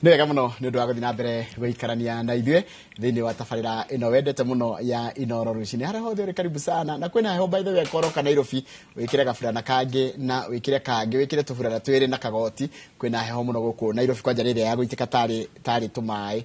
Nĩ wega mũno nĩ ũndũ wa gũthiĩ na mbere gũikarania na ithuĩ thĩinĩ wa tabarĩra ĩno wendete mũno ya Inoro Rũcinĩ. Harĩa hothe ũrĩ, karibu sana. Na kwĩna heho, by the way, koroka Nairobi wĩkĩre gaburana kangĩ na wĩkĩre kangĩ, wĩkĩre tũburana twĩrĩ na kagoti. Kwĩna heho mũno gũkũ Nairobi, kwanja rĩrĩa ya gũitĩka tarĩ tarĩ tũmaĩ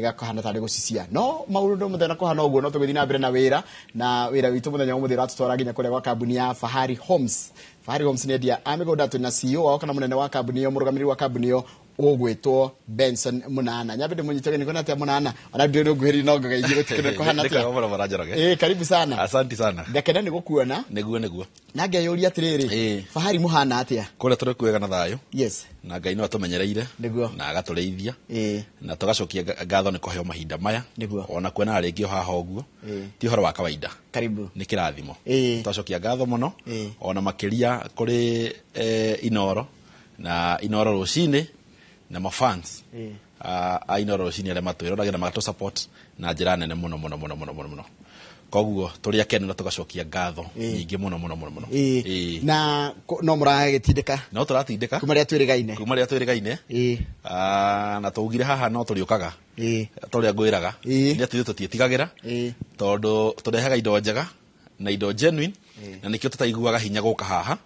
gakahana tarĩ gũcicia. No maũndũ mũthenya kũhana ũguo, no tũgĩthiĩ na mbere na wĩra, na wĩra witũ mũthenya wa ũmũthĩ ũratũtwara nginya kũrĩa gwa kambuni ya Fahari Homes. Fahari Homes nĩ endia a mĩgũnda. Twĩna CEO wao kana mũnene wa kambuni ĩyo, mũrũgamĩrĩri wa kambuni ĩyo ũgwĩtwo Benson Munana. Nyambe ndĩmũnyite ũgeni. Kwĩna atĩa, Munana? Ona ndĩ nguhĩrĩria no ngũgeithie gũtikĩrĩ kũhana atĩa? Nĩ barabara, Njoroge. Ĩĩ, karibu sana. Asante sana. Ndakena nĩ gũkuona. Nĩguo. Na ngeyũria atĩrĩrĩ, Fahari mũhana atĩa? Kũrĩa tũrĩ kwega na thayũ. Na Ngai no atũmenyereire. Na agatũrĩithia. Na tũgacokia ngatho nĩ kũheo mahinda maya. Ona kuona rĩngĩ o haha ũguo. Ti ũhoro wa kawaida. Karibu. Nĩ kĩrathimo. Twacokia ngatho mũno. Ona makĩria kũrĩ Inoro na Inoro Rũcinĩ na mafans a Inoro Rũcinĩ arĩa matwĩroragĩra na magatũ support na njĩra nene mũno mũno mũno mũno mũno mũno. Koguo tũrĩ akenu na tũgacokia ngatho nyingĩ mũno mũno mũno mũno. Na no mũragĩtindĩka? No tũratindĩka. Kuma rĩrĩa twĩrĩgaine. Kuma rĩrĩa twĩrĩgaine. Ah, na tũugire haha no tũrĩũkaga. Ta ũrĩa ngwĩraga, nĩ atĩ ithuĩ tũtiĩtigagĩra, tondũ tũrehaga indo njega na indo genuine, na nĩkĩo tũtaiguaga hinya gũka haha.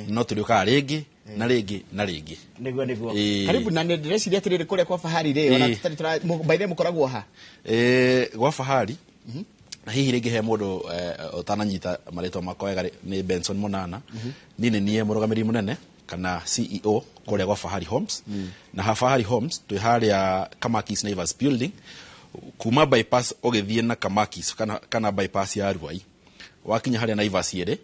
No tũrĩũkaga rĩngĩ na rĩngĩ na rĩngĩ. Nĩguo. Karibu. Na nĩ ndĩreciria atĩrĩrĩ, kũrĩa kwa Fahari rĩ, ona tũtarĩ tũra by the way, mũkoragwo ha? Gwa Fahari, na hihi rĩngĩ he mũndũ ũtananyita marĩtwa makwa wega rĩ, nĩ Benson Munana. Niĩ nĩ niĩ mũrũgamĩrĩri mũnene kana CEO kũrĩa gwa Fahari Homes. Na ha Fahari Homes twĩ harĩa Kamakis Naivas building, kuma bypass ũgĩthiĩ na Kamakis kana bypass ya Ruai, wakinya harĩa Naivas ĩrĩ,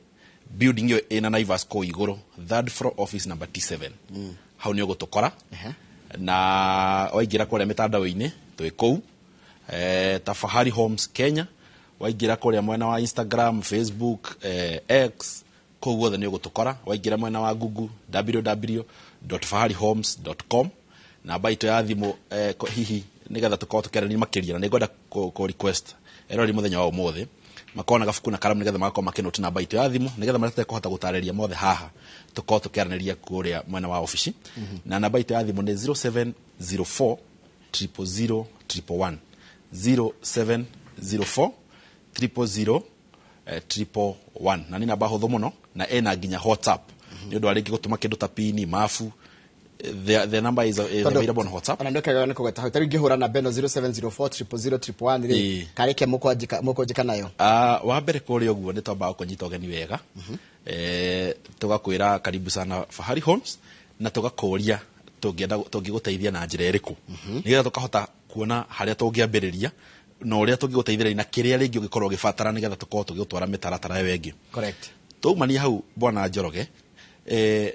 building ĩyo ĩna Naivas kũu igũrũ, third floor, office number T7, hau nĩ ũgũtũkora. Na waingĩra kũrĩa mĩtandao-inĩ twĩ kũu ta Fahari Homes Kenya. Waingĩra kũrĩa mwena wa Instagram, Facebook, X, kũu guothe nĩ ũgũtũkora. Waingĩra mwena wa Google, www.faharihomes.com. Namba itũ ya thimũ, hihi nĩgetha tũkorwo tũkĩaranĩria makĩria, na nĩngwenda kũ request erori mũthenya wa ũmũthĩ makorwo na gabuku na karamu nĩgetha magakorwo makĩnoti namba itũ ya thimũ, nĩgetha marĩa tũtekũhota gũtarĩria mothe haha tũkorwo tũkĩaranĩria kũrĩa mwena wa obici. Na namba itũ ya thimũ nĩ 0704 000 111, 0704 000 111. Na nĩ namba hũthũ mũno na ĩna nginya WhatsApp nĩ ũndũ wa rĩngĩ gũtũma kĩndũ ta pini mabu. The number is available on WhatsApp. Ona ndũkaga nĩ kũgweta hau. Tarĩu ingĩhũra namba ĩno 0704 000 111 rĩ, karĩkia mũkũnjĩka nayo? Ah, wa mbere kũrĩa ũguo nĩ twambaga kũnyita ũgeni wega, tũgakwĩra karibu sana Fahari Homes, na tũgakũria tũngĩenda tũngĩgũteithia na njĩra ĩrĩkũ, nĩgetha tũkahota kuona harĩa tũngĩambĩrĩria na ũrĩa tũngĩgũteithĩrĩria na kĩrĩa rĩngĩ ũngĩkorwo ũgĩbatara, nĩgetha tũkorwo tũgĩgũtwara mĩtaratara ĩyo ĩngĩ. Twaumania hau, bwana Njoroge,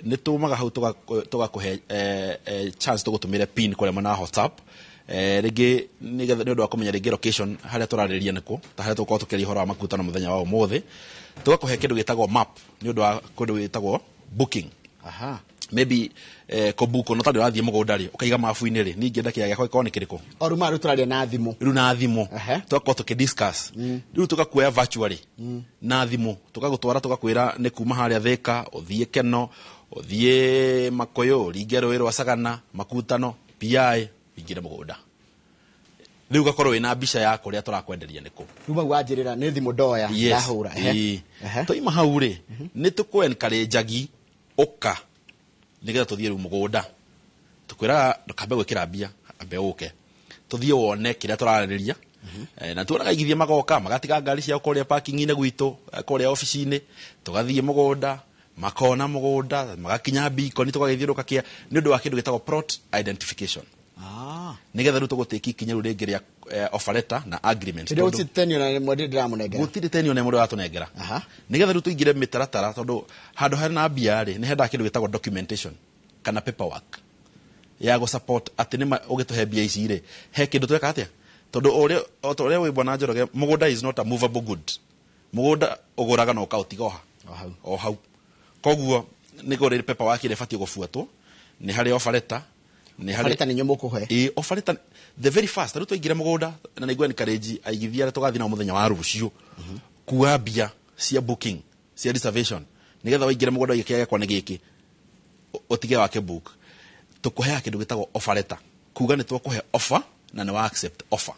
nĩ tumaga hau tũgakũhe chance tũgũtũmĩre pin kũrĩa mwena wa WhatsApp, rĩngĩ nĩgetha nĩ ũndũ wa kũmenya rĩngĩ location harĩa tũrarĩrĩria nĩkũ, ta harĩa tũgũkorwo tũkĩaria ũhoro wa makutano mũthenya wa ũmũthĩ. Tũgakũhe kĩndũ gĩtagwo map nĩ ũndũ wa kũndũ gĩtagwo booking. Maybe kũbuku no tondũ ũrathiĩ mũgũnda rĩ, ũkaiga mabu-inĩ rĩ, niĩ ingĩenda kĩrĩa gĩakwa gĩkorwo nĩ kĩrĩkũ. O rĩu ma rĩu tũraria na thimũ. Rĩu na thimũ. Tũgakorwo tũkĩdiscuss rĩu, tũgakuoya virtually na thimũ, tũgagũtwara, tũgakwĩra nĩ kuma harĩa Thĩka ũthiĩ Keno, ũthiĩ Makũyũ, ũringe rũĩ rwa Sagana, Makutano, PI, ũingĩre mũgũnda. Rĩu ũgakorwo wĩna mbica ya kũrĩa tũrakwenderia nĩkũ. Rĩu mau wanjĩrĩra nĩ thimũ ndoya ndahũra. Twaima hau rĩ, nĩ tũkũ encourage ũka nĩgetha tũthiĩ rĩu mũgũnda. Tũkwĩraga ndũkambe gwĩkĩra mbia, ambe ũke tũthiĩ wone kĩrĩa tũrarĩrĩria. Na tuonaga aigithia magoka magatiga ngari ciao kũrĩa parking-inĩ gwitũ, kũrĩa obici-inĩ, tũgathiĩ mũgũnda, makona mũgũnda, magakinya beacon, tũgagĩthiũrũrũka kĩa nĩ ũndũ wa kĩndũ gĩtagwo plot identification, nĩgetha rĩu tũgũtĩki ikinya rĩu rĩngĩ rĩa offer letter na agreement. Hĩndĩ ĩyo gũtirĩ teni ona ĩmwe ndĩramũnengera. Gũtirĩ teni ona ĩmwe ũratũnengera, nĩgetha rĩu tũingĩre mĩtaratara, tondũ handũ harĩ na mbia rĩ, nĩ hendaga kĩndũ gĩtagwo documentation kana paperwork ya gũ support atĩ nĩma ũgĩtũhe mbia ici rĩ, he kĩndũ tweka atĩa, tondũ ũrĩa o ta ũrĩa wĩ, bwana Njoroge, mũgũnda is not a movable good. Mũgũnda ũgũraga na ũkaũtiga o ha? O hau. O hau. Koguo nĩ kũrĩ paperwork ĩrĩa ĩbatiĩ gũbuatwo, nĩ harĩ offer letter, nĩ harĩ Offer letter nĩ inyuĩ mũkũhe? Ĩĩ, offer letter the very first. Rĩu twaingĩra mũgũnda, na nĩngũ encourage aigithia arĩa tũgathiĩ nao mũthenya wa rũciũ kuoya mbia cia booking, cia reservation, nĩgetha waingĩra mũgũnda ũige kĩrĩa gĩakwa nĩ gĩkĩ, ũtige wake book. Tũkũheaga kĩndũ gĩtagwo offer letter. Kuga nĩ twakũhe offer na nĩ wa accept offer,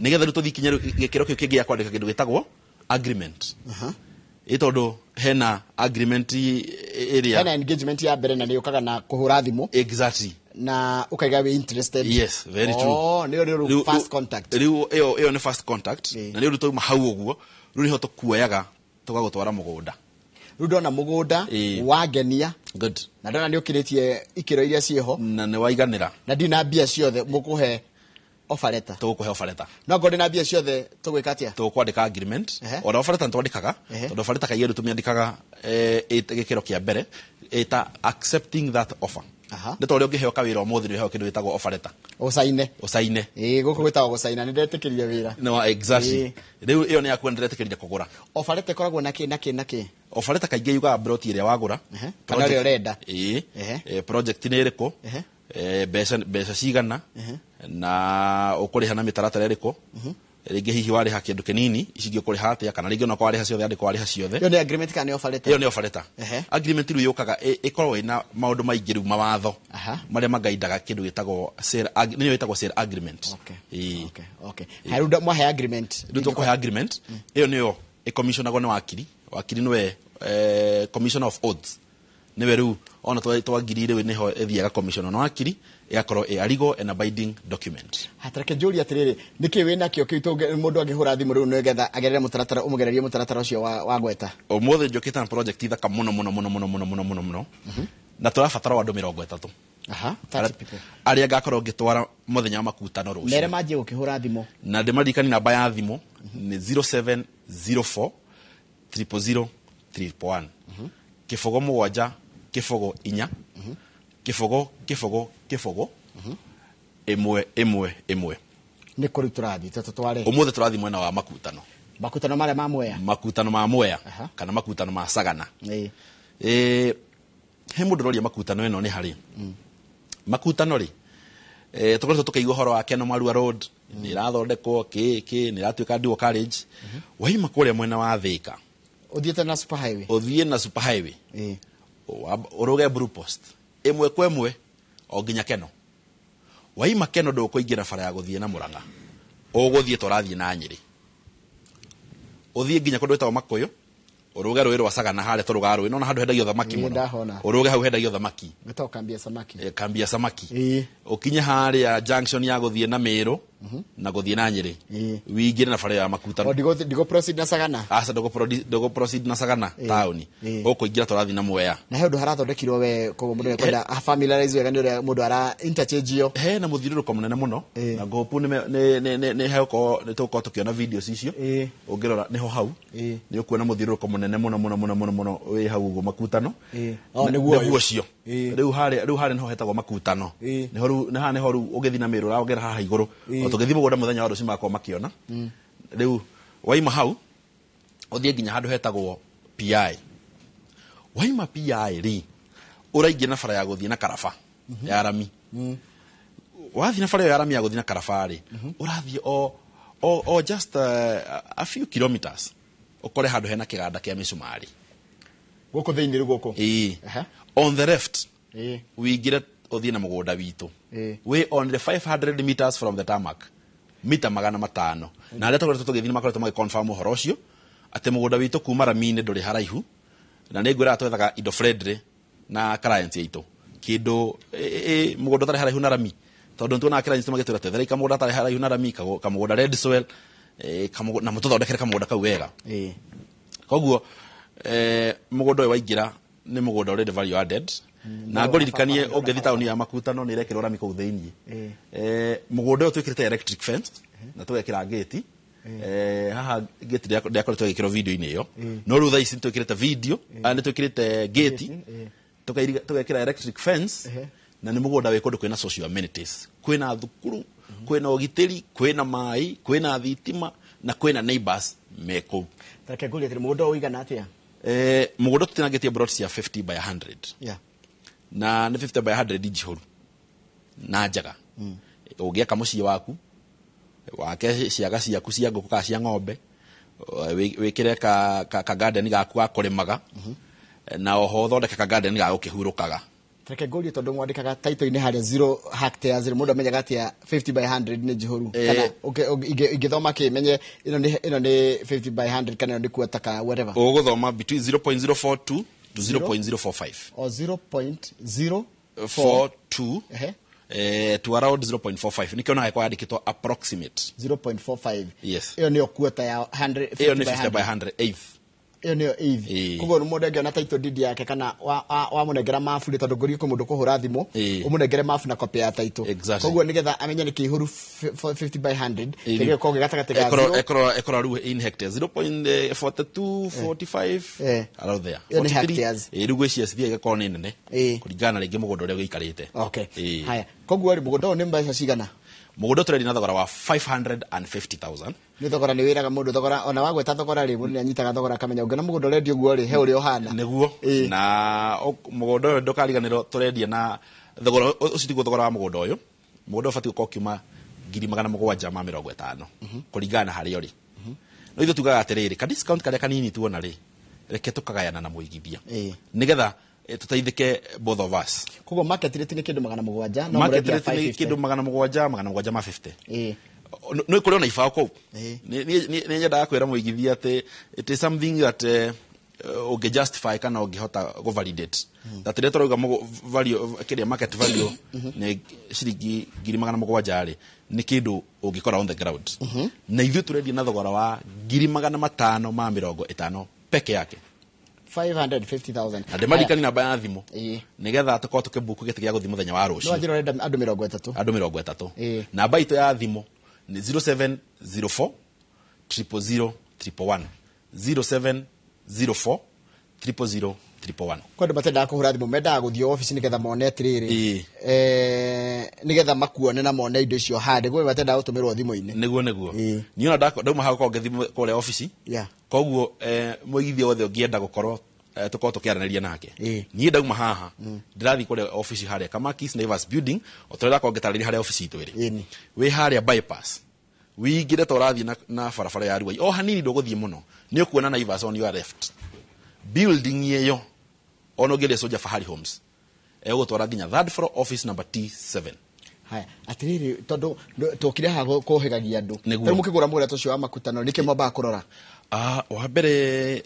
nĩgetha rĩu tũthiĩ kinya gĩkĩro kĩu kĩngĩ gĩa kwandĩka kĩndũ gĩtagwo agreement. Ĩ tondũ hena agreement ĩrĩa Hena engagement ya mbere na nĩ yũkaga na kũhũra thimũ. Exactly. Na ũkaiga wĩ interested. Yes, very true. Oh, nĩyo rĩu first contact. Rĩu ĩyo nĩ first contact. Ĩĩ. Na rĩu twauma hau ũguo, rĩu nĩho tũkuoyaga tũgagũtwara mũgũnda. Rĩu ndona mũgũnda, wangenia, Good. na ndona nĩ ũkĩrĩtie ikĩro iria ciĩho, na nĩ waiganĩra, na ndina mbia ciothe, mũkũhe offer letter? Tũgũkũhe offer letter. No ngorwo ndĩna mbia ciothe, tũgwĩka atĩa? Tũkwandĩka agreement. Ona offer letter nĩtwandĩkaga, tondũ offer letter kaingĩ rĩu tũmĩandĩkaga gĩkĩro kĩa mbere ĩta accepting that offer. Nĩ ta ũrĩa ũngĩheo kawĩra ũmũthĩ, nĩ ũheo kĩndũ gĩtagwo offer letter. Ũcaine. Ũcaine. Ĩĩ, gũkũ gwĩtagwo gũcaina, nĩ ndetĩkĩria wĩra. No, exactly. Rĩu ĩyo nĩ yakuo ndĩretĩkĩrire kũgũra. Offer letter ĩkoragwo na kĩ na kĩ na kĩ? Offer letter kaingĩ yugaga plot ĩrĩa wagũra. Kana ũrĩa ũrenda. Ĩĩ. Project nĩ ĩrĩkũ, mbeca cigana, na ũkũrĩha na mĩtaratara ĩrĩkũ. Rĩngĩ hihi warĩha kĩndũ kĩnini, ici ingĩ ũkũrĩha atĩa, kana rĩngĩ onakorwo warĩha ciothe, andĩkwo warĩha ciothe. Ĩyo nĩ agreement kana nĩ offer letter? Ĩyo nĩ offer letter. Agreement rĩu yũkaga ĩkoragwo ĩna maũndũ maingĩ rĩu, mawatho marĩa magaindaga kĩndũ gĩtagwo sale nĩyo ĩtagwo sale agreement. Ĩĩ. Okay. Haya, rĩu mwahe agreement. Rĩu tũkũhe agreement ĩyo, nĩyo ĩcommissionagwo nĩ wakiri. Wakiri nĩwe commissioner of oaths, nĩwe rĩu ona twangiri rĩu nĩho ĩthiaga commission na wakiri, ĩgakorwo ĩ a legal and a binding document. Hatareke njũrie atĩrĩrĩ, nĩkĩ wĩ nakĩo kĩu mũndũ angĩhũra thimũ rĩu nĩgetha agerere mũtaratara, ũmũgererie mũtaratara ũcio wa gweta? Ũmũthĩ njũkĩte na project thaka mũno mũno mũno mũno mũno mũno mũno mũno, na tũrabatara o andũ 30. 30 people. Arĩa ngakorwo ngĩtwara mũthenya wa makutano rũciũ. Mere manjie gũkĩhũra thimũ. Na ndĩmaririkani namba ya thimũ nĩ 0704 000 111, 0 7 0 4 0 0 0 1 1 1. Nĩ kũrĩ tũrathiĩ tũtware? Ũmũthĩ tũrathiĩ mwena wa makutano. Makutano marĩa ma Mwea? Makutano ma Mwea kana makutano ma Sagana. He mũndũ ũroria makutano ĩno nĩ harĩ. Makutano rĩ, tũkoretwo tũkĩigua ũhoro wa Keno Marua Road nĩ ĩrathondekwo kĩ kĩ, nĩ ĩratuĩka dual carriage. Waima kũrĩa mwena wa Thĩka, ũthiĩte na super highway, ũthiĩ na super highway, ũrũge Blue Post ĩmwe kwa ĩmwe o nginya Keno. Waima Keno ndũkũingĩra bara ya gũthiĩ na Mũrang'a, ũgũthiĩ tũrathiĩ na Nyĩrĩ, ũthiĩ nginya kũndũ gwĩtagwo Makũyũ, ũrũge rũĩ rwa Sagana harĩa tũrũgaga rũĩ nona handũ hendagio thamaki mũno. Ndahona. Ũrũge hau hendagio thamaki. Gwĩtagwo kambi ya samaki. Kambi ya samaki. Ũkinye harĩa junction ya gũthiĩ na Mĩrũ na gũthiĩ na Nyĩrĩ, wĩingĩre na bara ya makutano. O ndigo proceed na Sagana? Aca, ndũgũ proceed na Sagana taũni, ũkũingĩra tũrathiĩ na Mwea. Na he ũndũ harathondekirwo we, koguo mũndũ nĩekwenda familiarize wega nĩ ũrĩa mũndũ ara interchange ĩyo. Hena mũthiũrũrũko mũnene mũno, na ngũpu nĩ hegũkorwo nĩ tũgũkorwo tũkĩona videos icio. Ũngĩrora nĩho hau nĩ ũkuona mũthiũrũrũko mũnene mũno mũno mũno mũno mũno wĩ hau ũguo makutano. Oh, nĩguo nĩguo ũyũ. Ũcio. Rĩu harĩa nĩho hetagwo makutano. Nĩho rĩu nĩ haha nĩho rĩu ũgĩthiĩ na Mĩrũ ũragera haha igũrũ. O tũgĩthiĩ mũgũnda mũthenya wa rũciũ magakorwo makĩona. Rĩu waima hau ũthiĩ nginya handũ hetagwo PI. Waima PI rĩ, ũraingĩ na bara ya gũthiĩ na Karaba ya rami. Wathiĩ na bara ĩyo ya rami ya gũthiĩ na Karaba rĩ, ũrathiĩ o just a few kilometers, ũkore handũ hena kĩganda kĩa mĩcumarĩ. Gũkũ thĩinĩ rĩu gũkũ? Ĩĩ. On the left wĩingĩre ũthiĩ na mũgũnda witũ. Wĩ only 500 meters from the tarmac, mita 500, na arĩa tũkoretwo tũgĩthiĩ nĩ makoretwo magĩconfirm ũhoro ũcio atĩ mũgũnda witũ kuma rami-inĩ ndũrĩ haraihu. Na nĩ ngwĩraga twethaga indo friendly na clients aitũ, kĩndũ mũgũnda ũtarĩ haraihu na rami, tondũ nĩtuonaga clients magĩtwĩra twetherei kamũgũnda gatarĩ haraihu na rami, kamũgũnda red soil, na mũtũthondekere kamũgũnda kau wega. Koguo mũgũnda ũyũ waingĩra nĩ mũgũnda already value added, na ngũririkanie ũngĩthiĩ taũni ya makutano nĩ ĩrekĩrwo rami kũu thĩinĩ. Mũgũnda ũyũ twĩkĩrĩte electric fence na tũgekĩra gate. Haha gate ndĩakoretwo ĩgĩkĩrwo video-inĩ ĩyo, no rĩu thaa ici nĩ twĩkĩrĩte video, nĩ twĩkĩrĩte gate, tũgekĩra electric fence, na nĩ mũgũnda wĩ kũndũ kwĩna social amenities, kwĩna thukuru, kwĩna ũgitĩri, kwĩna maĩ, kwĩna thitima, na kwĩna neighbors me kũu. Reke ngũrie atĩrĩ, mũgũnda ũyũ ũigana atĩa? Mũgũnda tũtinangĩtie plot cia 50 by 100. Na nĩ 50 by 100 njihũru na njega. Ũngĩaka mũciĩ waku, wake ciaga ciaku cia ngũkũ kana cia ng'ombe, wĩkĩre ka garden gaku ga kũrĩmaga, na oho ũthondeke ka garden ga gũkĩhurũkaga. Reke ngũrie, tondũ mwandĩkaga title-inĩ harĩa 0 hectares, mũndũ amenyaga atĩa 50 by 100 nĩ njihũru? Kana ingĩthoma kĩ menye ĩno nĩ 50 by 100 kana ĩno nĩ quarter kana whatever? Ũgũthoma between 0.042 to 0.045. O 0.0 42 to around 0.45, nikĩona hagĩkorwo yandĩkĩtwo approximate. 0.45. Yes. Ĩyo nĩyo quarter ya 100? Ĩyo nĩ 50 by 100 eighth. Ĩyo nĩyo eighth? Ĩĩ. Koguo mũndũ angĩona title deed yake kana wamũnengera mabu rĩ, tondũ ngũrie kwĩ mũndũ kũhũra thimũ, ũmũnengere mabu na copy ya title. Koguo nĩgetha amenye nĩ kĩihũru 50 by 100 kĩgĩkorwo gĩ gatagatĩ ga 0 Ĩkorwo rĩu in hectares 0.42 45 around there. Ĩyo nĩ 43. hectares. Ĩĩ, rĩu gwĩciria cithiaga ĩgakorwo nĩ nene kũringana na rĩngĩ mũgũnda ũrĩa ũgĩikarĩte. Haya, koguo rĩ, mũgũnda ũyũ nĩ mbeca cigana? Mũgũnda tũrendia na thogora wa 550,000. Nĩ thogora nĩ wĩraga mũndũ thogora, ona wagweta thogora rĩ, mũndũ nĩ anyitaga thogora akamenya ũngĩona mũgũnda ũrendio ũguo rĩ, he ũrĩa ũhana. Nĩguo. Na mũgũnda ũyũ, ndũkariganĩrwo, tũrendia na thogora ũcio tiguo thogora wa mũgũnda ũyũ. Mũgũnda ũbatiĩ gũkorwo ũkiuma 750,000 kũringana na harĩa ũrĩ, no ithuĩ tugaga atĩrĩrĩ, ka discount karĩa kanini tuona rĩ, reke tũkagayana na mũigithia nĩgetha tũteithĩke both of us. Koguo market rate nĩ kĩndũ 700, no Market mũrendia rate nĩ 550. kĩndũ 750. Nĩ kũrĩ ona ibao kũu. Nĩ nyendaga kwĩra mũigithia atĩ it is something that ũngĩ justify kana ũngĩhota gũ validate that rĩrĩa tũrauga value, kĩrĩa market value nĩ ciringi 700,000 rĩ, nĩ kĩndũ ũngĩkora on the ground, na ithuĩ tũrendia na thogora wa 550,000 peke yake. 550,000. Na ndĩmaririkani namba ya thimũ nĩgetha tũkorwo tũkĩbuku gĩtĩ gĩa gũthiĩ mũthenya wa No rũciũ. wanjĩra ũrenda andũ 30. Andũ 30. Namba itũ ya thimũ nĩ 0704 000 111, 0704 000 111. Kwa andũ matendaga kũhũra thimũ, mendaga gũthiĩ obici nĩgetha mone atĩrĩrĩ, nĩgetha makuone na mone indo icio handĩ gwĩ matendaga gũtũmĩrwo thimũ-inĩ. Nĩguo. Niĩ ona ndauma hau korwo ngĩthiĩ kũrĩa obici. Koguo mũigithia wothe ũngĩenda gũkorwo tũkorwo tũkĩaranĩria nake, niĩ ndauma haha ndĩrathiĩ kũrĩa obici harĩa Kamakis Naivas building, o ta ũrĩa ndakorwo ngĩtarĩria harĩa obici itũ ĩrĩ. Wĩ harĩa bypass, wĩingĩre ta ũrathiĩ na barabara ya Ruai o hanini, ndũgũthiĩ mũno, nĩ ũkuona Naivas on your left, building ĩyo ona ũngĩria Soja Fahari Homes, ĩgũtwara nginya third floor, office number T7. Haya, atĩrĩrĩ, tondũ tũkire haha kũhĩgagia andũ. Nĩguo. Rĩu mũkĩgũra mũgũnda ta ũcio wa makutano, nĩkĩ mwambaga kũrora? Ah, wa mbere,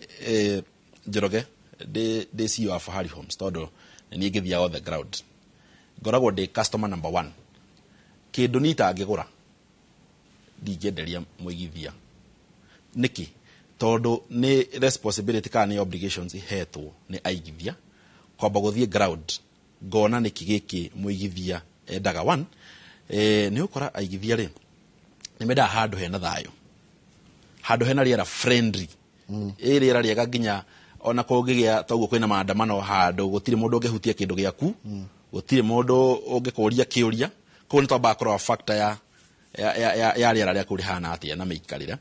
Njoroge, ndĩ CEO wa Fahari Homes, tondũ nĩ niĩ ngĩthiaga on the ground, ngoragwo ndĩ customer number one. Kĩndũ niĩ itangĩgũra ndingĩenderia mũigithia. Nĩkĩ? Tondũ nĩ responsibility kana nĩ obligations ihetwo nĩ aigithia kwamba gũthiĩ ground ngona nĩkĩ gĩkĩ mũigithia endaga. One, nĩ ũkora aigithia rĩ, nĩ mendaga handũ hena thayũ, handũ hena rĩera friendly, ĩ rĩera rĩega, nginya ona kũngĩgĩa toguo kwĩna maandamano handũ, gũtirĩ mũndũ ũngĩhutia kĩndũ gĩaku, gũtirĩ mũndũ ũngĩkũria kĩũria. Koguo nĩ twambaga kũrora factor ya rĩera rĩa kũu rĩhana atĩa na mĩikarĩre.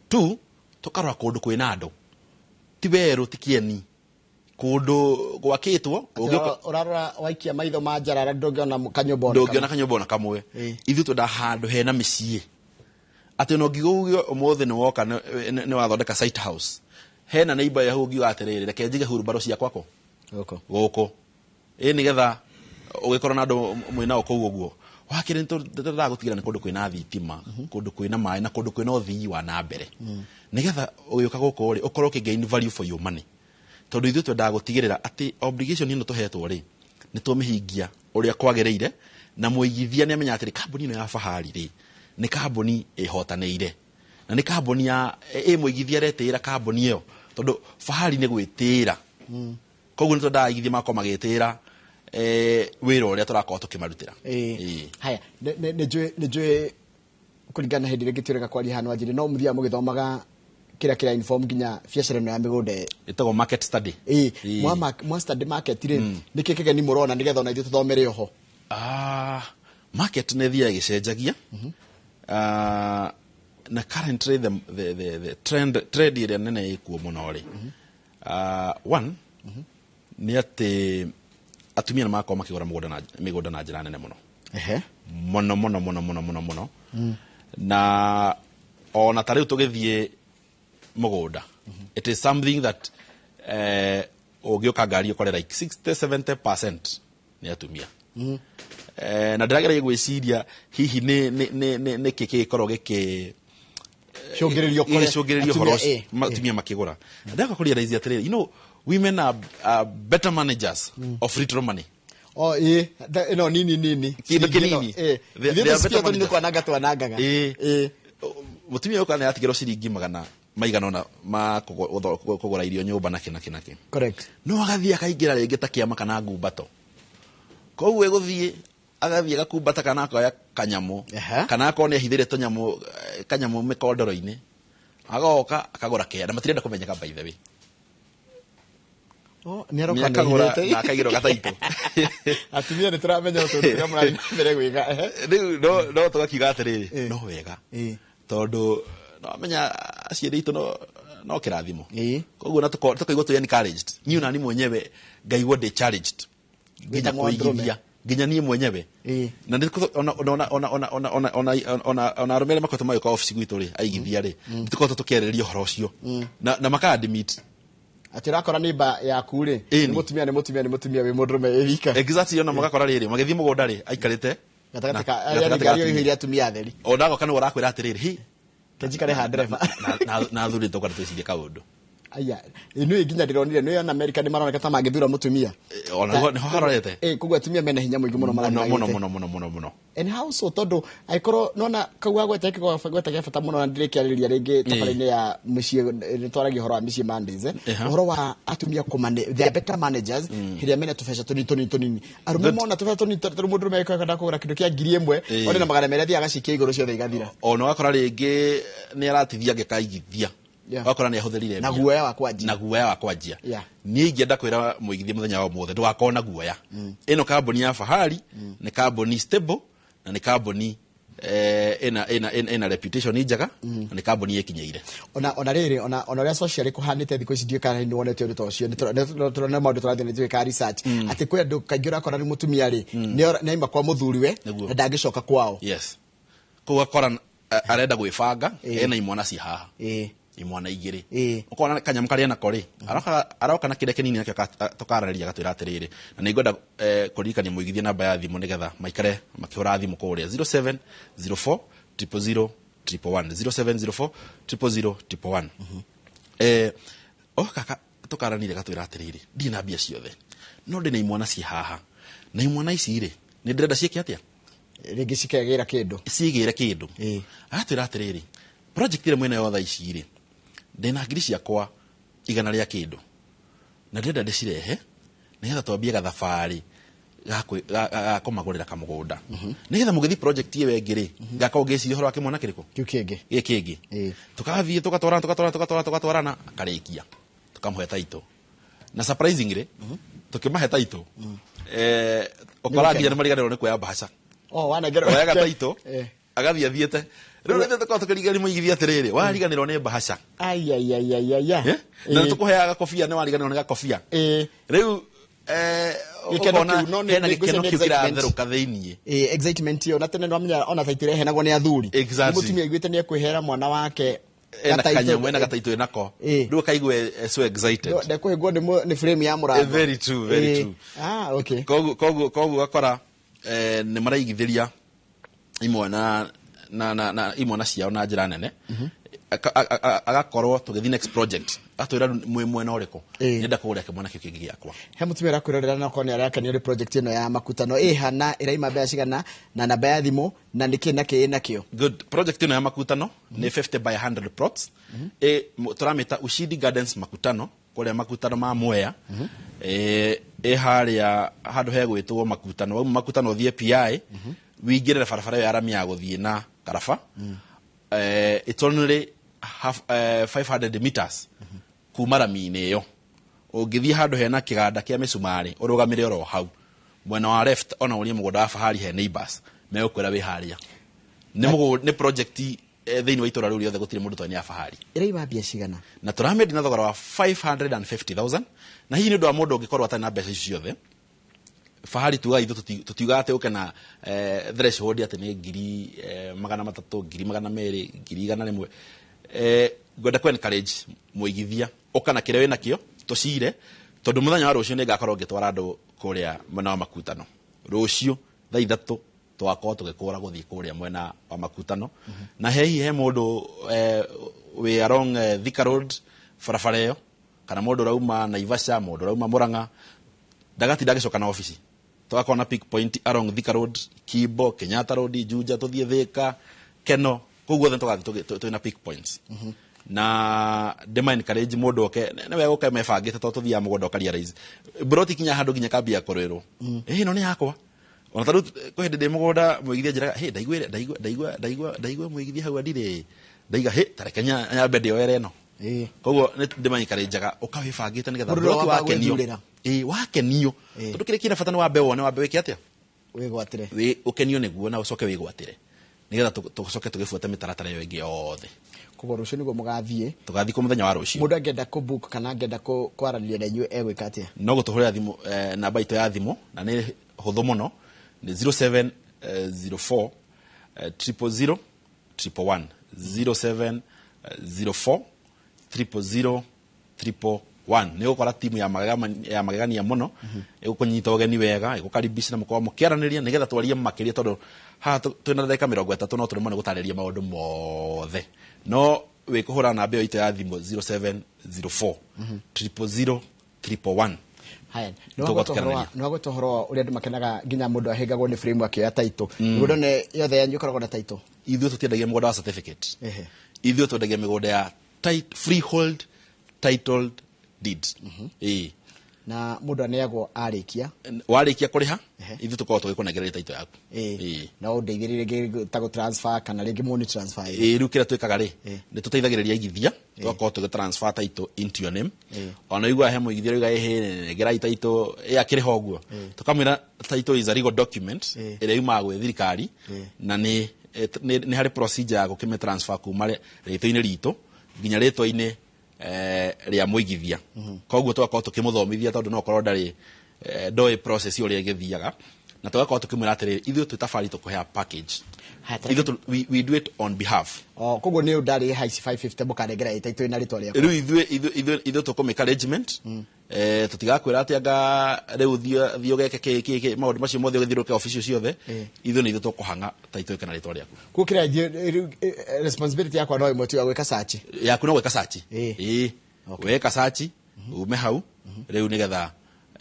Two, tũkarora kũndũ kwĩna andũ, ti werũ, ti kĩeni, kũndũ gwakĩtwo ũngĩũka. Ũrarora waikia maitho ma njarara, ndũngĩona kanyũmba ona Ndũngĩona kamwe. Kanyũmba ona kamwe. Ithuĩ twendaga handũ hena mĩciĩ, atĩ ona ũngiuga ũmũthĩ nĩ woka nĩ wathondeka site house, hena neighbor yaku ũngiuga atĩrĩrĩ, reke njige hurumbarũ ciakwa kũ? Gũkũ. Gũkũ, ĩ nĩgetha ũgĩkorwo na andũ mwĩnao kũu ũguo. Wakĩrĩ, nĩ gũtigĩra nĩ kũndũ kwĩna thitima, kũndũ kwĩna maĩ, na kũndũ kwĩna ũthii wa na mbere, nĩgetha ũgĩũka gũkũ rĩ, ũkorwo ũkĩ gain value for your money, tondũ ithuĩ twendaga gũtigĩrĩra atĩ obligation ĩno tũhetwo rĩ, nĩ tũmĩhingia ũrĩa kwagĩrĩire, na mũigithia nĩ amenya atĩrĩ, kambuni ĩno ya Fahari rĩ, nĩ kambuni ĩhotanĩire na nĩ kambuni ya ĩ mũigithia aretĩĩra kambuni ĩyo, tondũ Fahari nĩ gwĩtĩĩra. Koguo nĩ twendaga aigithia makorwo magĩtĩĩra wĩra ũrĩa tũrakorwo tũkĩmarutĩra. Haya, nĩ njũĩ kũringana na hĩndĩ ĩrĩa ngĩtuĩrĩga kwaria hano wanjĩrĩ, no mũthiaga mũgĩthomaga kĩrĩa inform nginya biacara ĩno ya mĩgũnda. Ĩtagwo market study. Mwa study market rĩ, nĩkĩ kĩgeni mũrona nĩgetha ona ithuĩ tũthomere oho? Ah, market nĩ ĩthiaga ĩgĩcenjagia. Ah, na currently the trend ĩrĩa nene ĩkuo mũno rĩ, ah, one nĩ atĩ atumia nĩ marakorwo makĩgũra mũgũnda na mĩgũnda na njĩra nene mũno, mũno mũno mũno mũno mũno mũno, na ona ta rĩu tũgĩthiĩ mũgũnda, it is something that ũngĩũka ngari ũkore like 60 70% Nĩ atumia. Na ndĩrageria gwĩciria hihi nĩ kĩ kĩgĩkorwo gĩkĩ Cũngĩrĩrio kũrĩa gĩcũngĩrĩrio ũhoro atumia, ũcio, atumia makĩgũra. Ndaka kũrealize atĩrĩrĩ, women are better managers of little money. O ĩ ĩno nini nini. Kĩndũ Ciringi ĩno, kĩnini. Ithuĩ They are tũcikia better tũnini managers. kwananga twanangaga. Mũtumia ũyũ kana atigĩrwo ciringi magana maigana ũna ma kũgũra irio nyũmba na kĩ na kĩ na kĩ. No agathiĩ akaingĩra rĩngĩ ta kĩama kana ngumbato. Koguo ĩgũthiĩ agathiĩ agakumbata kana akoya kanyamũ, kana akorwo nĩ ahithĩre tũnyamũ, kanyamũ mĩkondoro-inĩ, agoka akagũra kĩanda, na matirenda kũmenyeka by the way. Oh, nĩ aroka Nĩ akagũra nĩ na akaigĩrwo gataitũ. Atumia nĩ tũramenya ũndũ ũrĩa mũrathiĩ na mbere gwĩka. Rĩu no tũgakiuga atĩrĩrĩ, no wega. Tondũ no amenya aciari aitũ no kĩrathimo. Koguo na tũkaigua tũ encouraged. Niĩ ona niĩ mwenyewe ngaigua ndĩ challenged. Nginya Wĩta mũndũrũme. kũigithia. Nginya niĩ mwenyewe. Na nĩ ona, ona, ona, ona, ona, ona, ona, ona, ona arũme arĩa makoretwo magĩũka obici gwitũ rĩ, aigithia rĩ, nĩ tũkoretwo tũkĩarĩrĩria ũhoro ũcio. Na maka admit. Atĩ ũrakora neighbor yaku rĩ, nĩ mũtumia, nĩ mũtumia, nĩ mũtumia, wĩ mũndũrũme wĩ wika. Exactly, ona magakora rĩrĩ, magĩthiĩ mũgũnda rĩ, aikarĩte Gatagatĩ na ka, gatagatĩ yani ka ngari atumia. ĩihũire atumia atheri. Ona agoka nĩwe ũrakwĩra atĩrĩrĩ, hi. Kenjikare ha ndereba. Na athuri tũkwenda twĩcirie kaũndũ. Aya, nĩ nginya ndĩronire, nĩ ona America nĩ maroneka ta mangĩthura mũtumia. Ona nĩho harorete. Koguo atumia mena hinya mũingĩ mũno Mũno, marathiĩ mũno, magĩte. mũno, mũno, mũno, mũno. And how so? Tondũ angĩkorwo nona kau agweta gĩkĩ gweta gĩa bata mũno na ndĩrĩkĩarĩrĩria rĩngĩ tabarĩra-inĩ ya mũciĩ, nĩ twaragia ũhoro wa mĩciĩ Mondays, Ũhoro wa atumia they are better managers, hĩndĩ ĩrĩa mena tũbeca tũnini, tũnini, tũnini. Arũme mona tũbeca tũnini, tondũ mũndũ ũrũme angĩkorwo kũgũra kĩndũ kĩa ngiri ĩmwe, one na magana merĩ athiĩ agacikia igũrũ ciothe igathira. Ona ũgakora rĩngĩ nĩ aratithia angĩkaigithia. Ũgakora nĩ ahũthĩrire Na mbia. guoya wa kwanjia. Na guoya wa kwanjia. Niĩ ingĩenda kwĩra mũigithia mũthenya wa ũmũthĩ, ndũgakorwo na guoya. Ĩno kambuni ya Fahari, nĩ kambuni stable, na nĩ kambuni, ĩna reputation njega, na nĩ kambuni ĩkinyĩire. Ona rĩrĩ, ona ũrĩa social ĩkũhanĩte thikũ ici ndiũĩ kana nĩ wonete ũndũ ta ũcio, nĩ tũrona maũndũ tũrathiĩ na twĩkaga research. Atĩ kwĩ andũ kaingĩ ũrakora nĩ mũtumia rĩ, nĩ aima kwa mũthuriwe, na ndangĩcoka kwao. Yes. Koguo ũgakora arenda gwĩbanga, ena imwana ci haha. Imwana igĩrĩ. Ũkona kanyamũ karĩa nako rĩ, aroka na kĩrĩa kĩnini nakĩo tũkaranĩria agatwĩra atĩrĩrĩ, na nĩ ngwenda, kũririkania mũigithie namba ya thimũ nĩgetha maikare makĩhũra thimũ kũrĩa zero seven zero four triple zero triple one, zero seven zero four triple zero triple one. Oka tũkaranĩria agatwĩra atĩrĩrĩ, ndirĩ na mbia ciothe, no ndĩ na imwana ci haha, na imwana ici rĩ, nĩ ndĩrenda ciĩke atĩa? Rĩngĩ cikegĩra kĩndũ. Cigĩre kĩndũ. Agatwĩra atĩrĩrĩ, project ĩrĩa mwena yothe ici rĩ, ndĩna ngiri ciakwa igana rĩa kĩndũ, na ndĩrenda ndĩcirehe nĩgetha twambie gathabarĩ ga kũmagũrĩra kamũgũnda. Nĩgetha mũgĩthiĩ project ĩyo ĩngĩ rĩ, ngakorwo ngĩciria ũhoro wa kĩmwana kĩrĩkũ? Kĩu kĩngĩ. Gĩkĩ kĩngĩ. Tũkathiĩ, tũgatwarana, tũgatwarana, tũgatwarana, tũgatwarana, akarĩkia. Tũkamũhe title. Na surprisingly, tũkĩmahe title, ũkora nginya nĩmariganĩrwo nĩ kuoya mbaca. Oh, wanengerwo. Oyaga title, agathiĩ athiĩte. Rĩu rĩrĩa tũkoragwo tũkĩrigania mũigithia atĩrĩrĩ, wariganĩrwo nĩ mbaca. Ai, ai, ai, ai, ai, ai. Na tũkũheaga gakobia, nĩ wariganĩrwo nĩ gakobia. Rĩu, Gĩkeno ũkona kĩu, no nĩ hena nĩ gĩkeno ngwĩciria nĩ kĩu excitement. kĩratherũka thĩiniĩ. Excitement ĩyo, na tene nĩwamenya ona ta itirehenagwo nĩ athuri. Nĩ mũtumia aiguĩte nĩ ekwĩhera mwana wake Ena gataitũ. kanyamũ, ena gataitũ enako. Rĩu akaigua so excited. No, ndekũhĩngwo nĩ frame ya mũrango. Very true, very true. Okay. Koguo ũgakora, nĩ maraigithĩria imwana na imwana ciao na njĩra nene. Agakorwo tũgĩthiĩ next project, atwĩra rĩu mwĩ mwena ũrĩkũ? Nĩenda kũgũra kĩmwana kĩu kĩngĩ gĩakwa. He mũtumia ũrakwĩrorera na okorwo nĩ arakenio nĩ project ĩno ya makutano, ĩhana, ĩraima mbeca cigana, na namba ya thimũ, na nĩkĩ na kĩ ĩnakĩo? Good. Project ĩno ya makutano nĩ 50 by 100 plots. Tũramĩta Ushindi Gardens Makutano, kũrĩa makutano ma Mwea. Ĩ harĩa handũ hegwĩtwo makutano. Wauma makutano ũthiĩ PI, wĩingĩrĩre barabara ĩyo ya rami ya gũthiĩ na Karaba. It's only half, 500 meters kuma rami-inĩ ĩyo. Ũngĩthiĩ handũ hena kĩganda kĩa mĩcumarĩ, ũrũgamĩre oro hau. Mwena wa left, ona ũrie mũgũnda wa Fahari he neighbors, megũkwĩra wĩ harĩa. Nĩ project, thĩinĩ wa itũũra rĩu rĩothe gũtirĩ mũndũ ũtoĩ nĩ ya Fahari. Ĩraima mbia cigana? Na tũramĩendia na thogora wa 550,000, na hihi nĩ ũndũ wa mũndũ ũngĩkorwo atarĩ na mbeca icio ciothe. Fahari tugaga ithuĩ tũtiugaga atĩ ũke na, threshold atĩ nĩ ngiri, magana matatũ, ngiri magana merĩ, ngiri igana rĩmwe. Ngwenda kũ encourage mũigithia, ũka na kĩrĩa wĩnakĩo, tũcire, tondũ mũthenya wa rũciũ nĩ ngakorwo ngĩtwara andũ kũrĩa mwena wa makutano. Rũciũ thaa 3 twakorwo tũgĩkũra gũthiĩ kũrĩa mwena wa Makutano. Na hihi he mũndũ wĩ along Thika Road, barabara ĩyo, kana mũndũ ũrauma Naivasha, mũndũ ũrauma Murang'a, ndagatinda agĩcoka na obici. Tũgakorwo na pick point along Thika Road, Kimbo, Kenyatta Road, Juja, tũthiĩ Thika, Keno, kũu guothe tũgathiĩ twĩna pick points. Na ndĩma encourage mũndũ oke, nĩ wega ũke mebangĩte, tondũ tũthiaga mũgũnda ũkarealize broti kinya handũ nginya kambia kũrĩrwo, ĩ ĩno nĩ yakwa. Ona ta rĩu kwĩ hĩndĩ ndĩ mũgũnda mũigithia njĩraga, hĩ, ndaiguire, ndaigua, ndaigua, ndaigua, ndaigua mũigithia hau andirĩ, ndaiga, hĩ, ta reke nyambe ndĩoere ĩno. Koguo nĩ ndĩma encourage-aga ũka wĩbangĩte nĩgetha Mũndũ broti wambaga wakenio. gwĩthurĩra. Ĩ, wakenio. Tondũ kĩrĩa kĩna bata nĩ wambe wone, wambe wĩke atĩa? Wĩgwatĩre. Ũkenio nĩguo na ũcoke wĩgwatĩre, nĩgetha tũcoke tũgĩbuate mĩtaratara ĩyo ĩngĩ yothe. Koguo rũciũ nĩguo mũgathiĩ. Tũgathiĩ kũ mũthenya wa rũciũ. Mũndũ angĩenda kũ book kana angĩenda kwaranĩria na inyuĩ egwĩka atĩa? No gũtũhũrĩra thimũ, namba itũ ya thimũ, na nĩ hũthũ mũno, nĩ 07 04 000 111, 07 04 000 111. Nĩ ũgũkora timu ya ya magegania mũno ĩgũkũnyita ũgeni wega, ĩgũkaribisha na mũkorwo mũkĩaranĩria nĩgetha twarie makĩria, tondũ haha twĩna ndagĩka 30, no tũremwo nĩ gũtarĩria maũndũ mothe. No wĩkũhũra namba ĩyo itũ ya thimũ 0704 000 111. Haya, Tũgũkorwo tũkĩaranĩria. nĩ wagweta ũhoro wa ũrĩa andũ makenaga nginya mũndũ ahĩngagwo nĩ frame akĩoya title. Mĩgũnda ĩno yothe yanyu ĩkoragwo na title? Ithuĩ tũtiendagia mũgũnda wa certificate. Ithuĩ twendagia mĩgũnda ya freehold titled deed. Ĩĩ. Na mũndũ aneagwo arĩkia? Warĩkia kũrĩha, ithuĩ tũkoragwo tũgĩkũnengereria title yaku. Ĩĩ. Na ũndeithĩrĩrie rĩngĩ ta gũ-transfer kana rĩngĩ money transfer ĩyo. Ĩĩ, rĩu kĩrĩa twĩkaga rĩ, nĩ tũteithagĩrĩria aigithia, tũgakorwo tũgĩ transfer title into your name. Ona ũiguaga he mũigithia ũrauga, ĩhĩ, nengerai title, ĩ akĩrĩha ũguo. Tũkamwĩra title is a legal document ĩrĩa yumaga gwĩ thirikari, na nĩ harĩ procedure ya gũkĩmĩ transfer kuma rĩtwa-inĩ ritũ nginya rĩtwa-inĩ rĩa mũigithia. Koguo tũgakorwo tũkĩmũthomithia, tondũ no ũkorwo ndarĩ ndoĩ process ũrĩa ĩgĩthiaga, na tũgakorwo tũkĩmwĩra atĩrĩrĩ, ithuĩ twĩ tabari tũkũhea package. Haya, Ithuĩ we do it on behalf. O, koguo nĩ ndarĩ ici 550 mũkanengera ĩ title ĩna rĩtwa rĩakwa. Rĩu ithuĩ tũkũmĩka arrangement. Tũtigakwĩra atĩ anga rĩu thiĩ ũgeke kĩ, kĩ, kĩ, maũndũ macio mothe ũgĩthiũrũrũke obici ciothe. Ithuĩ nĩ ithuĩ tũkũhanga title ĩke na rĩtwa rĩaku. Koguo kĩrĩa rĩu, responsibility yakwa no ĩmwe tu ya gwĩka search. Yaku no gwĩka search. Ĩĩ. Weka search, ume hau, rĩu nĩgetha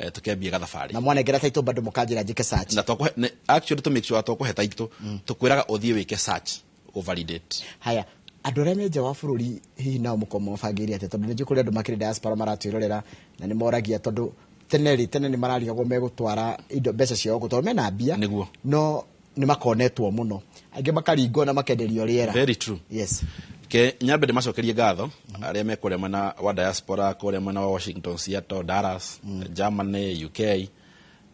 tũkĩambie gathabarĩ. Na mwanengera title bado mũkanjĩra njĩke search. Na twakũhe, ne, actually to make sure twakũhe title, tũkwĩraga ũthiĩ wĩke search, ũ validate. Haya, andũ arĩa me nja wa bũrũri hihi nao mũkorwo mabangĩire atĩa? Tondũ nĩ njũĩ kũrĩ andũ makĩrĩ diaspora maratwĩrorera na nĩ moragia, tondũ tene rĩ, tene nĩ mararigagwo megũtwara indo mbeca ciao gũkũ tondũ mena mbia. No nĩ makonetwo mũno, angĩ makaringwo na makenderio rĩera. Very true. Yes. Ke nyambe ndĩmacokerie ngatho arĩa me kũrĩa mwena wa diaspora, kũrĩa mwena wa Washington, Seattle, Dallas, Germany, UK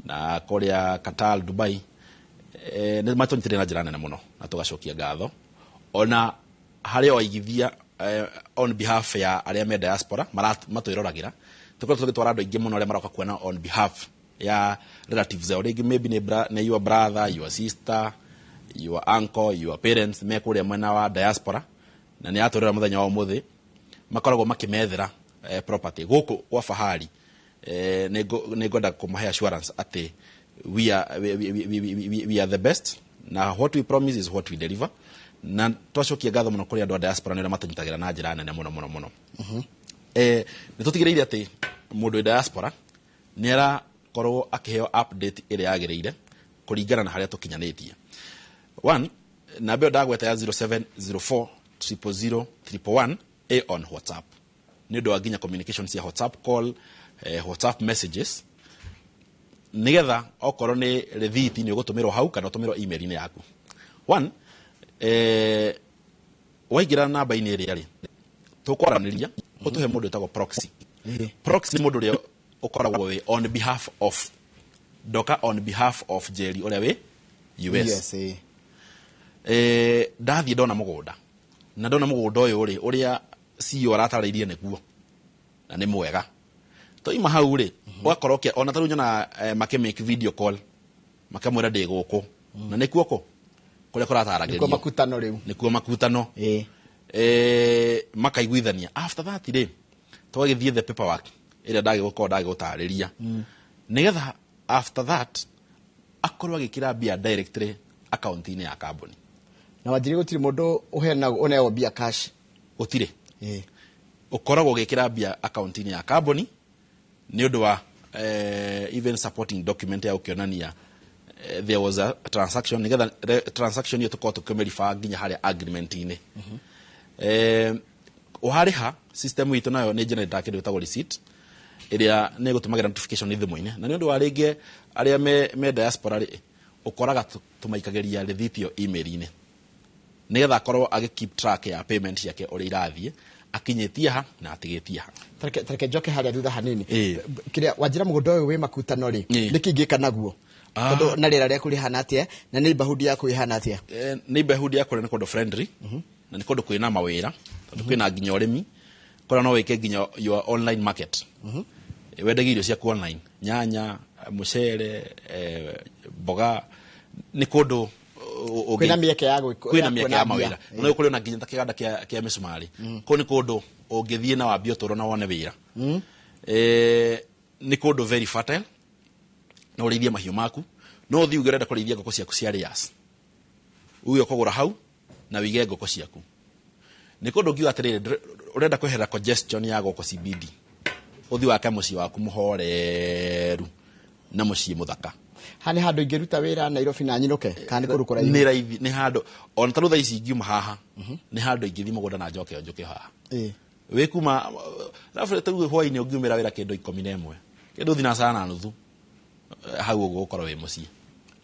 na kũrĩa Qatar, Dubai. Nĩ matũnyitĩrĩire na njĩra nene mũno na tũgacokia ngatho ona harĩ o aigithia, on behalf ya arĩa me diaspora matwĩroragĩra. Tũkoretwo tũgĩtwara andũ aingĩ mũno arĩa maroka kuona on behalf ya relatives ao, rĩngĩ maybe nĩ your brother, your sister, your uncle, your parents me kũrĩa mwena wa diaspora, na nĩ atwĩrora mũthenya wa ũmũthĩ makoragwo makĩmethera property gũkũ kwa Fahari. Nĩ ngwenda kũmahe assurance atĩ we are the best, na what we promise is what we deliver. Na twacokia ngatho mũno kũrĩ andũ a diaspora nĩ ũrĩa matũnyitagĩra na njĩra nene mũno mũno mũno. Nĩ tũtigĩrĩire atĩ mũndũ wĩ diaspora nĩ arakorwo akĩheo update ĩrĩa yagĩrĩire kũringana na harĩa tũkinyanĩtie. One, namba ĩyo ndagweta ya 0704 000 111 ĩ on WhatsApp, nĩ ũndũ wa nginya communication cia WhatsApp call, WhatsApp messages, nigetha okorwo nĩ rĩthiti nĩ ũgũtũmĩrwo hau kana ũtũmĩrwo email-inĩ yaku. One, waingĩra namba-inĩ ĩrĩa rĩ, tũkwaranĩria ũtũhe mũndũ wĩtagwo proxy. Proxy nĩ mũndũ ũrĩa ũkoragwo wĩ on behalf of, ndoka on behalf of Jerry ũrĩa wĩ US. Yes, eh. Ndathiĩ ndona mũgũnda, na ndona mũgũnda ũyũ rĩ, ũrĩa CEO aratarĩirie nĩguo na nĩ mwega. Twaima hau rĩ, ũgakorwo ona ta rĩu nyona, makĩ make video call, makamwĩra ndĩ gũkũ. Na nĩkuo kũ? Kũrĩa kũrataragĩrio. Nĩkuo makutano rĩu. Nĩkuo makutano. Makaiguithania. After that rĩ, tũgagĩthiĩ the paperwork ĩrĩa ndagĩgũkorwo ndagĩgũtarĩria. Nĩgetha after that Akorwo agĩkĩra mbia directly akaunti-inĩ ya kambuni. Na wanjiri gũtirĩ mũndũ ũheanaga ũneagwo mbia cash? Gũtirĩ. Ũkoragwo ũgĩkĩra mbia akaunti-inĩ ya kambuni nĩ ũndũ wa even supporting document ya gũkĩonania there was a transaction, nĩgetha transaction ĩyo tũkorwo tũkĩmĩriba nginya harĩa agreement-inĩ. Ũharĩha, system itũ nayo nĩ generate kĩndũ gĩtagwo receipt ĩrĩa nĩ ĩgũtũmagĩra notification thimũ-inĩ. Na nĩ ũndũ wa rĩngĩ arĩa me diaspora rĩ, ũkoraga tũmaikagĩria rĩthiti ĩyo email-inĩ nĩgetha akorwo agĩ keep track ya payment ciake ũrĩa irathiĩ, akinyĩtie ha na atigĩtie ha. Tareke njoke harĩa thutha hanini. Kĩrĩa wanjĩra, mũgũnda ũyũ wĩ Makutano rĩ, nĩkĩ ingĩka naguo? Tondũ na rĩera rĩaku rĩhana atĩa, na neighborhood yaku ĩhana atĩa? Neighborhood yakwa nĩ kũndũ friendly na nĩ kũndũ kwĩna mawĩra, tondũ kwĩna nginya ũrĩmi kũrĩa no wĩke nginya your online market. Wendagia irio ciaku online, nyanya, mũcere, mboga. Nĩ kũndũ kwĩna mĩeke ya kwĩna mĩeke kuona ya mbia. Mawĩra no kũrĩ ona nginya ta kĩganda kĩa mĩcumarĩ. Kũu nĩ kũndũ ũngĩthiĩ na wambie ũtũũro na wone wĩra. Nĩ kũndũ very fertile, no ũrĩithie mahiũ maku, no ũthiĩ uge ũrenda kũrĩithia ngũkũ ciaku cia layers, uge ũkũgũra hau na wĩige ngũkũ ciaku. Nĩ kũndũ ũngiuga atĩrĩrĩ, ũrenda kweherera congestion ya gũkũ CBD, ũthiĩ wake mũciĩ waku mũhoreru na mũciĩ mũthaka. Ha nĩ handũ ingĩruta wĩra Nairobi na nyinũke, kana nĩ kũndũ kũraihu? Nĩ raithi, nĩ handũ ona ta rĩu thaa ici ingiuma haha, nĩ handũ ingĩthiĩ mũgũnda na njoke o njũke haha. Wĩ kuma arabu rĩu hwaĩ-inĩ ũngiumĩra wĩra kĩndũ 11, kĩndũ 6:30, hau ũguo ũkorwo wĩ mũciĩ.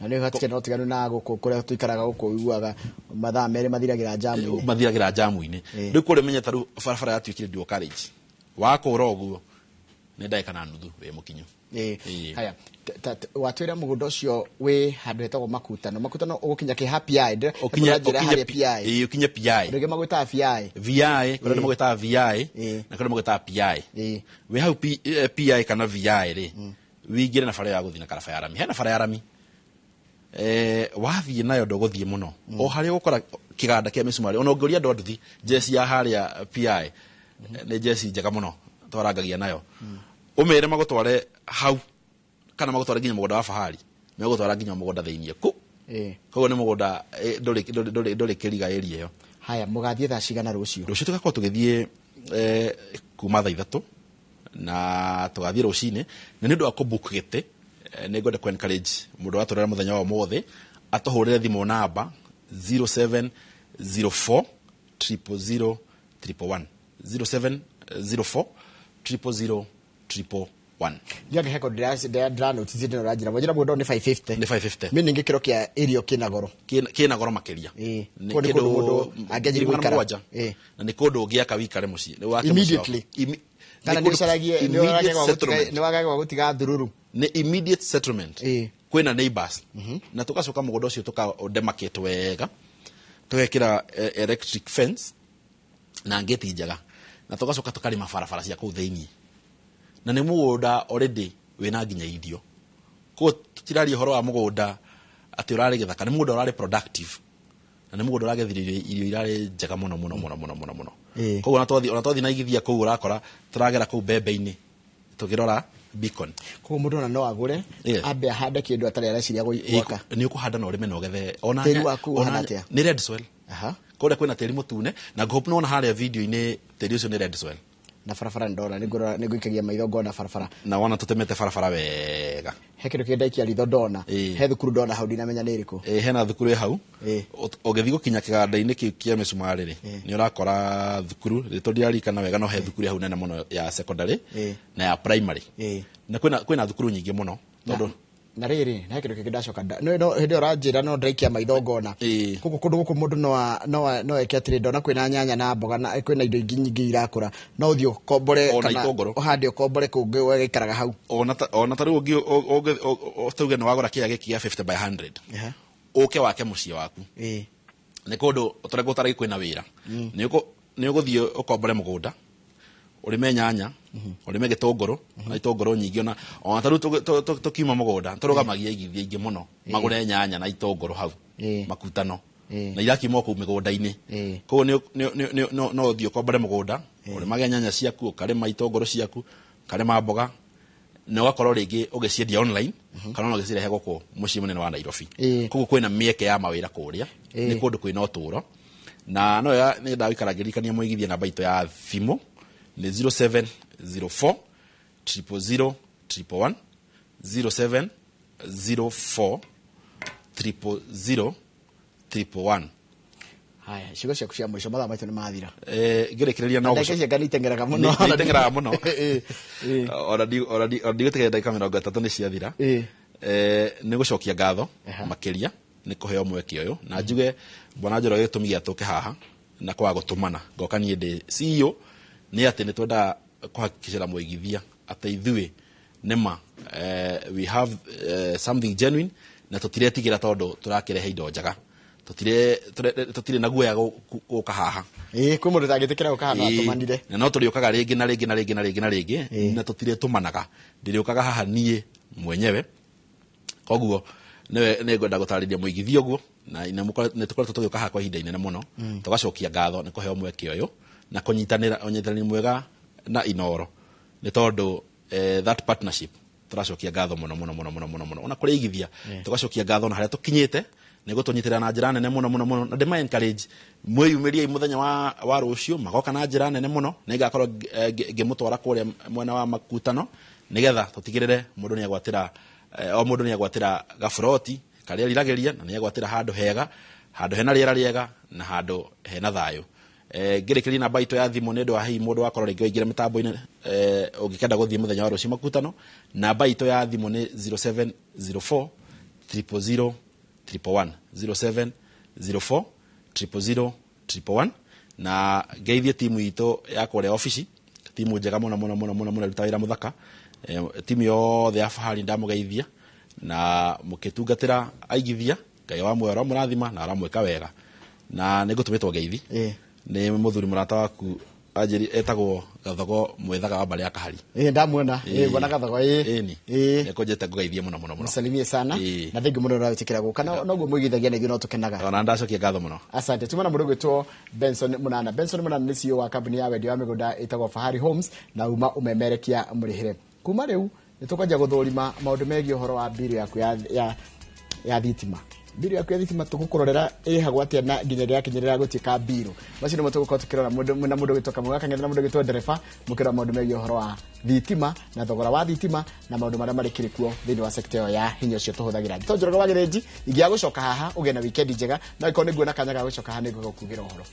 Na nĩ hatikĩ no tiganu na gũkũ kũrĩa tũikaraga, gũkũ ũiguaga mathaa 2 mathiragĩra jamu-inĩ. Mathiragĩra jamu-inĩ. Rĩu kũrĩa ũmenye ta rĩu barabara yatuĩkire dual carriage, wakũra ũguo nĩ ndagĩka na nuthu wĩ mũkinyu. Haya, watwĩra mũgũnda ũcio wĩ handũ hetagwo Makutano. Makutano ũgũkinya kĩ ha PI? Ũranjĩra harĩa PI. Ĩĩ, ũkinye PI. Andũ aingĩ magwĩtaga PI. VI, kũrĩa andũ magwĩtaga VI, na kũrĩa magwĩtaga PI. Wĩ hau PI kana VI rĩ, wĩingĩre na bara ya gũthiĩ na karaba ya rami. Hena bara ya rami. Wathiĩ nayo ndũgũthiĩ mũno. O harĩa ũgũkora kĩganda kĩa mĩcumarĩ, ona ũngĩũria andũ a nduthi, njeci ya harĩa PI, nĩ njeci njega mũno twarangagia nayo. Ũmere magũtware hau kana magũtware nginya mũgũnda wa fahari, megũtwara nginya mũgũnda thĩiniĩ ku. Koguo nĩ mũgũnda ndũrĩ kĩriga area ĩyo. Haya, mũgathiĩ thaa cigana rũciũ? Rũciũ tũgakorwo tũgĩthiĩ kuma thaa 3 na tũgathiĩ rũcinĩ. Na nĩ ũndũ wa kũbook gĩtĩ, nĩ ngwenda kũ encourage mũndũ watũrera mũthenya wa ũmũthĩ atũhũrĩre thimũ namba 0704 000 111, 0704 000 111. Ndiange heko ndĩranotice ndĩno ũranjĩra. Wanjĩra mũgũnda ũyũ nĩ 550. Nĩ 550. Meaning gĩkĩro kĩa area kĩna goro. Kĩna goro makĩria. Nĩ Kũu nĩ kĩndũ kũndũ mũndũ angĩanjia ngiri magana gũikara. mũgwanja. Na nĩ kũndũ ũngĩaka wĩikare mũciĩ. Nĩ wake mũciĩ waku. Immediately. Kana Nĩ nĩ kũndũ ũcaragie, nĩ immediate wage gwa gũtiga, settlement. nĩ wage gwa gũtiga thururu. Nĩ immediate settlement. Kwĩna neighbors. Na tũgacoka mũgũnda ũcio tũka demarcate wega. Tũgekĩra electric fence na ngĩti njega. Na tũgacoka tũkarĩma barabara cia kũu thĩiniĩ. Na nĩ mũgũnda already wĩna nginya irio. Koguo tũtiraria ũhoro wa mũgũnda atĩ ũrarĩ gĩthaka, nĩ mũgũnda ũrarĩ productive. Na nĩ mũgũnda ũragethire irio irarĩ njega mũno mũno mũno mũno mũno mũno. Koguo ona twathiĩ na igithia kũu ũrakora tũragera kũu mbembe-inĩ tũkĩrora beacon. Koguo mũndũ ona no agũre, ambe ahande kĩndũ atarĩ areciria gwaka. Nĩ ũkũhanda na ũrĩme na ũgethe. Tĩri waku ũhana atĩa? Nĩ red soil. Kũrĩa kwĩna tĩri mũtune, na ngũhope nĩwona harĩa video-inĩ tĩri ũcio nĩ red soil. Na barabara ndona, nĩ ngũikagia maitho ngona barabara. Na wona tũtemete barabara wega. He kĩndũ kĩngĩ ndaikia ritho ndona. He thukuru ndona hau ndinamenya nĩ ĩrĩkũ. Hena thukuru ĩ hau. Ũgĩthiĩ gũkinya kĩganda-inĩ kĩu kĩa mĩcumarĩ rĩ, nĩ ũrakora thukuru, rĩtwa ndiraririkana wega, no he thukuru hau nene mũno ya secondary na ya primary. Na kwĩna thukuru nyingĩ mũno, tondũ Na rĩrĩ, na he kĩndũ kĩngĩ ndacoka no, no, hĩndĩ ĩyo ũranjĩra no ndaikia maitho ngona. Koguo kũndũ gũkũ mũndũ no eke atĩrĩ, ndona kwĩna nyanya na mboga na kwĩna indo ingĩ nyingĩ irakũra. No ũthiĩ ũkombore Ona kana itũngũrũ. ũhande ũkombore kũngĩ ũgaikaraga hau. Ona ta rĩu tuge nĩ wagũra kĩaya gĩkĩ gĩa 50 by 100. Ũke wake mũciĩ waku. Nĩ kũndũ ũtarĩ gũtarĩ kwĩna wĩra. Nĩ ũgũthiĩ ũkombore mũgũnda, ũrĩme nyanya, ũrĩme gĩtũngũrũ, na itũngũrũ nyingĩ ona ta rĩu tũkiuma mũgũnda, tũrũgamagia igithia ingĩ mũno, magũre nyanya na itũngũrũ hau, makutano. Na irakiuma kũu mĩgũnda-inĩ. Koguo no ũthiĩ ũkombore mũgũnda, ũrĩmage nyanya ciaku, ũkarĩma itũngũrũ ciaku, ũkarĩma mboga. Na ũgakorwo rĩngĩ ũgĩciendia online kana ona ũgĩcirehe gũkũ mũciĩ mũnene wa Nairobi. Koguo kwĩna mĩeke ya mawĩra kũrĩa, nĩ kũndũ kwĩna ũtũũro. Na no ya nĩ ndagũikara ngĩririkania mũigithia namba itũ ya thimũ nĩ 0704 000 111, 0704 000 111. Haya, ciugo ciaku cia mũico, mathaa maitũ nĩ mathira. Ngĩrĩkĩrĩria no Ndagĩka icio nĩ iteng'eraga mũno. Nĩ iteng'eraga mũno. Ona ndigũtigĩra ndagĩka 30 nĩ ciathira. Nĩ gũcokia ngatho makĩria nĩ kũheo mweke ũyũ, na njuge bwana Njoroge gĩtũmi gĩa tũke haha na kwaga gũtũmana ngoka niĩ ndĩ CEO nĩ atĩ nĩ twendaga kũhakikicĩra mũigithia atĩ ithuĩ nĩma we have something genuine, na tũtiretigĩra tondũ tũrakĩrehe indo njega, tũtirĩ na guoya gũka haha. Ĩĩ, kwĩ mũndũ ũtangĩtĩkĩra gũka haha no atũmanire. Na no tũrĩũkaga rĩngĩ na rĩngĩ na rĩngĩ na rĩngĩ na rĩngĩ, na tũtirĩtũmanaga, ndĩrĩũkaga haha niĩ mwenyewe. Koguo nĩwe nĩngwenda gũtarĩria mũigithia ũguo, na nĩ tũkoretwo tũgĩũka haha kwa ihinda inene mũno. Tũgacokia ngatho nĩ kũheo mweke ũyũ na kũnyitanĩra ũnyitanĩri mwega na Inoro, nĩ tondũ that partnership tũracokia ngatho mũno mũno mũno mũno mũno mũno. Ona kũrĩ igithia tũgacokia ngatho na harĩa tũkinyĩte nĩ gũtũnyitĩrĩra na njĩra nene mũno mũno mũno, na ndĩma encourage mwĩyumĩriei mũthenya wa rũciũ magoka na njĩra nene mũno. Nĩ ngakorwo ngĩmũtwara kũrĩa mwena wa makutano nĩgetha tũtigĩrĩre mũndũ nĩ agwatĩra, o mũndũ nĩ agwatĩra gaburoti karĩa eriragĩria, na nĩ agwatĩra handũ hega, handũ hena rĩera rĩega na handũ hena thayũ. Ngĩrĩkĩrĩria namba itũ ya thimũ nĩ ũndũ wa hihi mũndũ wakorwo rĩngĩ waingĩra mĩtambo-inĩ, ũngĩkenda gũthiĩ mũthenya wa rũciũ makutano, namba itũ ya thimũ nĩ 0704 000 111, 0704 000 111. Na ngeithie timu itũ ya kũrĩa obici, timu njega mũno mũno mũno mũno mũno, ĩrutaga wĩra mũthaka. Timu yothe ya Fahari ndamũgeithia, na mũkĩtungatĩra aigithia, Ngai wa muoyo aramũrathima na aramwĩka wega. Na nĩ ngũtũmĩtwo ngeithi nĩ mũthuri mũrata waku anjĩri etagwo Gathogo Mwethaga wa mbarĩ ya Kahari. Ĩĩ, ndamuona. Ĩĩ, bwana Gathogo, ĩĩ. Ĩni. Nĩkũnjĩte ngũgeithie mũno mũno mũno. Msalimie sana. Na thengiũ mũno ũrawĩtĩkĩra gũka. Noguo mũigithagia na ithuĩ no tũkenaga. Ona ndacokia ngatho mũno. Asante. Tuma na mũndũ ũgwĩtwo Benson Munana. Benson Munana nĩ CEO wa kambuni ya wendia wa mĩgũnda ĩtagwo Fahari Homes, na uma ũmemerekia mũrĩhĩre. Kuma rĩu nĩ tũkwanjia gũthũrima maũndũ megiĩ ũhoro wa mbiru yaku ya thitima. Mbiru yaku ya thitima tũgũkũrorera ĩrĩhagwo atĩa na nginya rĩrĩa yakinyĩrĩra gũtuĩka mbiru. Macio nĩmo tũgũkorwo tũkĩrora mũndũ na mũndũ ũgwĩtwo Kamau wa Kang'ethe na mũndũ ũgwĩtwo ndereba, mũkĩrora maũndũ megiĩ ũhoro wa thitima na thogora wa thitima na maũndũ marĩa marĩ kuo thĩinĩ wa sekta ĩyo ya hinya ũcio tũhũthagĩra. Njĩtwo Njoroge wa Gĩthĩnji, ingĩaga gũcoka haha ũgĩe na weekend njega, no ĩkorwo nĩ nguona kanya ga gũcoka haha nĩ ngũgũkugĩra ũhoro.